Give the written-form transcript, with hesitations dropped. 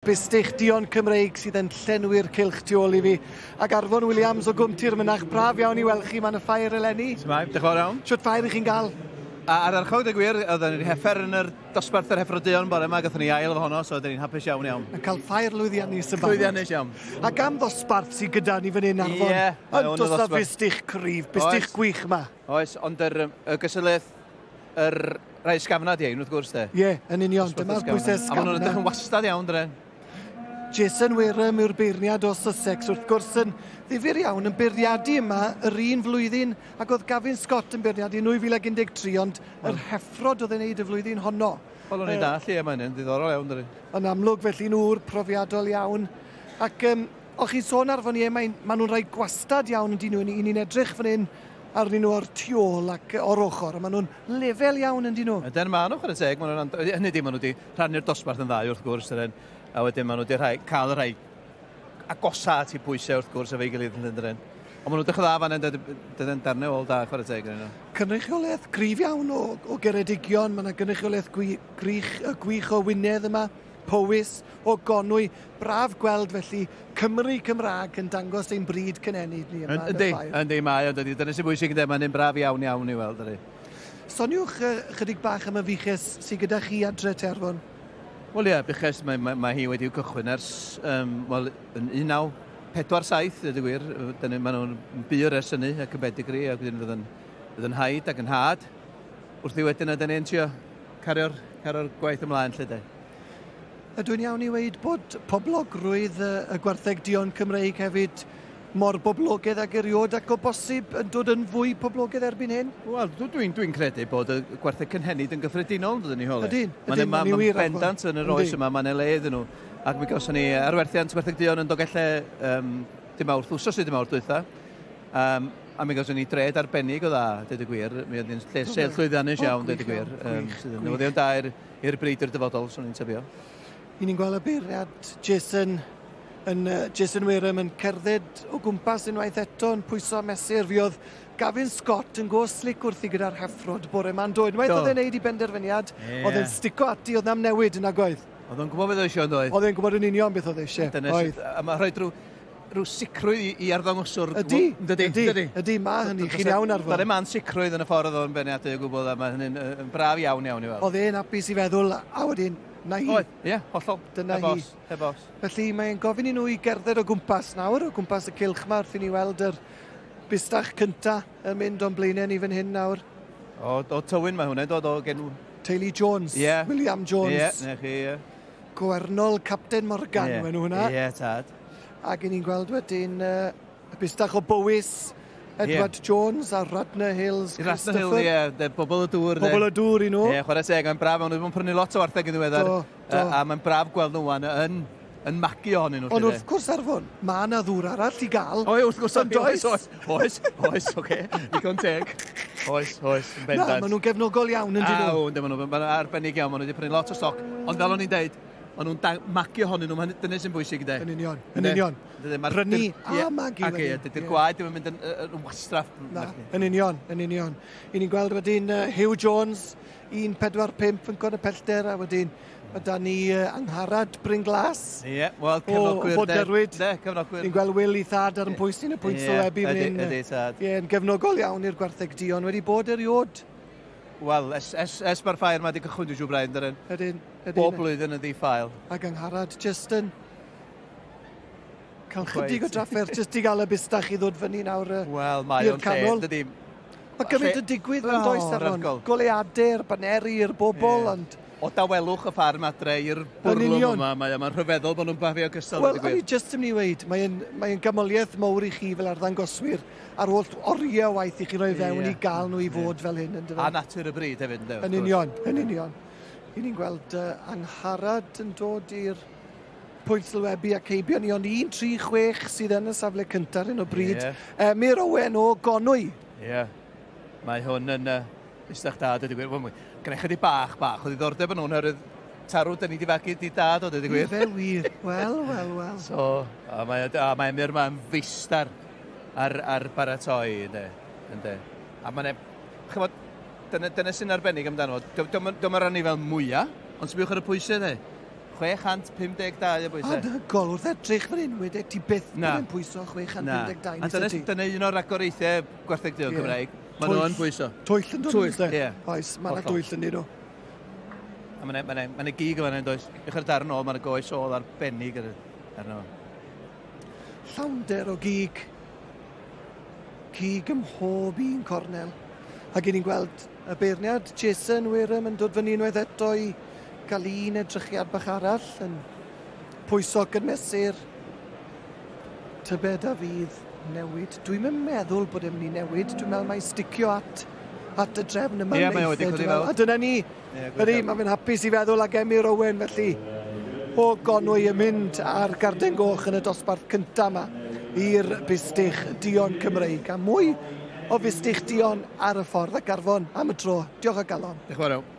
Bustych duon Cymreig sydd yn llenwi'r cylch tu ôl i fi. Ac Arfon Williams o Gwm Tir Mynach, braf iawn i weld chi 'ma yn y ffair eleni. Shwmae, diolch yn fawr iawn. Shwt ffair i chi'n gael? A ardderchog, dweud gwir, oedden ni'n heffer yn yr dosbarth yr heffro duon bore yma, gathon ni ail efo honno, so oedden ni'n hapus iawn iawn. Yn cael ffair lwyddiannus yn barod. Llwyddiannus iawn. Ac am ddosbarth sydd gyda ni fan hyn, Arfon. Ie, mae Yn hwn yn dos â ddosbarth. fustych cryf, bustych Oes. gwych yma. Oes, ond yr, y gystadleuaeth, yr rhai ysgafna di ein, wrth gwrs, de. Ie, yn union, dyma'r pwysau ysgafna. A maen nhw'n edrych yn wastad iawn, dre. Jason Wareham yw'r beirniad o Sussex, wrth gwrs yn ddifyr iawn yn beirniadu yma yr un flwyddyn ac oedd Gavin Scott yn beirniadu yn 2013, ond yr heffrod oedd e'n neud y flwyddyn honno. Wel, o'n i'n dall i, mae'n yn ddiddorol iawn, dydy. Yn amlwg, felly'n ŵr profiadol iawn. Ac um, o'ch chi'n sôn ar fan i, maen nhw'n rhai gwastad iawn yn dyn nhw. I ni'n edrych fan hyn arnyn nhw o'r tu ôl ac o'r ochr, a maen nhw'n lefel iawn yn dyn nhw. Ydyn, maen nhw, chwarae teg, maen nhw'n, hynny di, maen nhw wedi rhannu'r dosbarth yn ddau wrth gwrs, ydyn, a wedyn maen nhw wedi rhai, cael y rhai agosa at eu pwysau wrth gwrs efo'i gilydd yn ydyn. Ond maen nhw'n dechrau dda fan hyn, dydyn darnau ôl da, chwarae teg yn nhw. Cynrychiolaeth gryf iawn o, o Geredigion, mae yna gynrychiolaeth gwych, gwych o Wynedd yma. Powys, o Gonwy. Braf gweld felly Cymry Cymraeg yn dangos ein bryd cynhenid ni yma yn y ffair. Yndi, mae o, dydy. Dyna sy'n bwysig ynde, mae'n un braf iawn iawn i weld, dydy. Soniwch chydig bach am y fuches sydd gyda chi adre te, Arfon. Wel ie, buches, mae, mae, mae hi wedi cychwyn ers, um, wel, yn 1947, dweud y gwir. Dyna, maen nhw'n bur ers hynny ac yn bedigri, ac wedyn fydd yn, fydd yn haid ac yn had. Wrthi wedyn, a dyna ni'n trio cario'r, cario'r gwaith ymlaen, lle de. Ydw i'n iawn i weud bod poblogrwydd y, y gwartheg duon Cymreig hefyd mor boblogaidd ag erioed ac o bosib yn dod yn fwy poblogaidd erbyn hyn? Wel, dwi'n dwi, dwi credu bod y gwartheg cynhenid yn gyffredinol yn dod yn ei hole. Ydyn, ydyn, mae'n ma, ma bendant yn yr oes yma, mae'n le iddyn nhw. Ac mi gawson ni arwerthiant gwartheg duon yn Dolgellau um, dim mawrth, wsos i dim mawrth dwytha. Um, a mi gawson ni dred arbennig o dda, dweud y gwir. Mi oedd hi'n lle sel llwyddiannus iawn, dweud y gwir. Um, sydd yn newyddion da i'r i'r bryd i'r dyfodol, swn i'n tybio. I ni'n gweld y beirniad Jason, yn, uh, Jason Wareham yn cerdded o gwmpas unwaith eto yn pwyso a mesur. Fi oedd Gavin Scott yn go slick wrthi gyda'r heffrod bore ma'n do. Unwaith oedd e'n neud i benderfyniad, yeah. oedd e'n stico ati, oedd na'm newid yn agoedd. Oedd o'n gwybod beth oedd eisiau yn doedd? Oedd e'n gwybod yn union beth oedd eisiau. Dyna oedd. A mae rhoi drwy rhyw sicrwydd i, i arddangoswr. Ydy, ydy, ydy, ydy, mae hynny, chi'n iawn ar fod. Doedd e'n sicrwydd yn y ffordd oedd o'n beniadu o gwbl, a mae hynny'n yn braf iawn iawn i weld. Oedd e'n hapus i feddwl, a wedyn, na hi. Oedd, ie, hollol. Dyna heb hi. Os, heb os. Felly mae'n gofyn i nhw i gerdded o gwmpas nawr, o gwmpas y cylch yma, wrth i ni weld yr bustach cynta yn mynd o'n blaenau ni fan hyn nawr. O, o Tywyn mae hwnna'n dod o gen... Teulu Jones, yeah. William Jones. Ie, yeah, na chi, ie. Yeah. Gwernol Capten Morgan, yeah. enw hwnna. Ie, yeah, tad. Ac i ni'n gweld wedyn uh, y bustach o Bowys, Edward yeah. Jones a Radnor Hills, Christopher. Radnor Hill, ie, yeah, bobl y dŵr. Bobl y dŵr i nhw. Ie, yeah, chwarae teg, mae'n braf, maen nhw wedi bod yn prynu lot o wartheg yn ddiweddar. Do, do. A, a mae'n braf gweld nhw wan yn, yn magu ohonyn nhw. Ond wrth gwrs, Arfon, mae yna ddŵr arall i gael. Oe, wrth gwrs, yn does? Oes, oes, oes, oce, digon teg. Oes, oes, yn bendant. Na, maen nhw'n gefnogol iawn yn dyn nhw. Aw, maen nhw'n arbennig iawn, maen nhw wedi prynu lot o stoc. Ond fel o'n i'n deud, Maen nhw'n da- magu ohonyn nhw, ma' hynny- dyna sy'n bwysig ynde? Yn union, yn union. Ma'r Prynu a magu Ac ie, dydy'r gwaed ddim yn mynd yn, yn wastraff. Na, yn union, yn union. I ni'n gweld wedyn uh, Hugh Jones, 1.45 yn cod y pellter, a wedyn mae da ni uh, Angharad Bryn Glas. Ie, yeah, wel, cefnogwyr. O Bodderwyd. De, cefnogwyr. Ni'n gweld Will i thad ar yn pwys ni'n y pwynt sylwebu fan hyn. Ydy, tad. Ie, yn gefnogol iawn i'r gwartheg duon, wedi bod eriod. Wel, es, es, es mae'r ffair mae wedi cychwyn, dwi'n siŵr braidd, dydyn. Ydyn. Ydyn. Bob blwyddyn yn ddi-ffael. Ac Angharad jyst yn cael chydig o drafferth jyst i gael y bustach i ddod fyny nawr Wel, mae o'n lle, dydy. Mae gymaint yn digwydd yn does Arfon. Goleuadau'r baneri i'r bobl, yeah. ond... O dawelwch y ffarm adre i'r bwrlwm yma, mae'n ma rhyfeddol bod nhw'n bafio gystal. Wel, o'n i jyst yn mynd i weud, mae'n mae gamoliaeth mawr i chi fel arddangoswyr ar holl oriau waith i chi roi fewn yeah. i gael nhw i fod yeah. fel hyn. Yndyfe? A natur y bryd hefyd, ynddo? Yn union, yn union. I ni'n gweld uh, Angharad yn dod i'r pwynt sylwebu ac heibio ni, ond 1-3-6 sydd yn y safle cyntaf ar hyn o bryd. Yeah. Emyr Owen o Gonwy. Ie. Yeah. Mae hwn yn uh, ystach da, dweud y gwir. Wel, Gyda chydig bach, bach o ddiddordeb yn hwn, oherwydd tarw dyn ni di fagu di dad o, dweud y gwir. Ife wir. Wel, wel, wel. So, a mae, a mae Emyr ma'n feistar ar, ar baratoi, ynddo. Ynddo. A mae'n, chymod, Dyna, dyna sy'n arbennig amdano fo. Dio'm yr anifail mwya, ond sbiwch ar y pwysau de. 652 o bwysau. Anhygoel, wrth edrych fan hyn, wedyn ti byth bod yn pwyso 652. Na, a dyna, dyna un o'r ragoriaethau gwartheg duon yeah. Cymraeg. Maen nhw yn pwyso. Twyll yn dod. Twyll, ie. Yeah. Oes, mae yna dwyll yn nhw. A mae'n ma ma ma gig yma, does? Ewch ar darn ôl, mae'n goes ôl arbennig ar, arno. Llawnder o gig. Cig ym mhob un cornel. Ac i ni'n gweld y beirniad Jason Wareham yn dod fyny unwaith eto i gael un edrychiad bach arall yn pwyso ac yn mesur. Tybed a fydd newid. Dwi'm yn meddwl bod e'n mynd i newid. Dwi'n meddwl mai sticio at, at y drefn yma. Ie, mae o wedi codi fel. A dyna ni. Ie, Ydy, mae fe'n hapus i feddwl ag Emyr Owen, felly o Gonwy yn mynd ar Garden Goch yn y dosbarth cyntaf yma i'r Bustych Duon Cymreig. A mwy o Fustych Duon ar y ffordd ac Arfon am y tro. Diolch o galon. Diolch yn fawr iawn.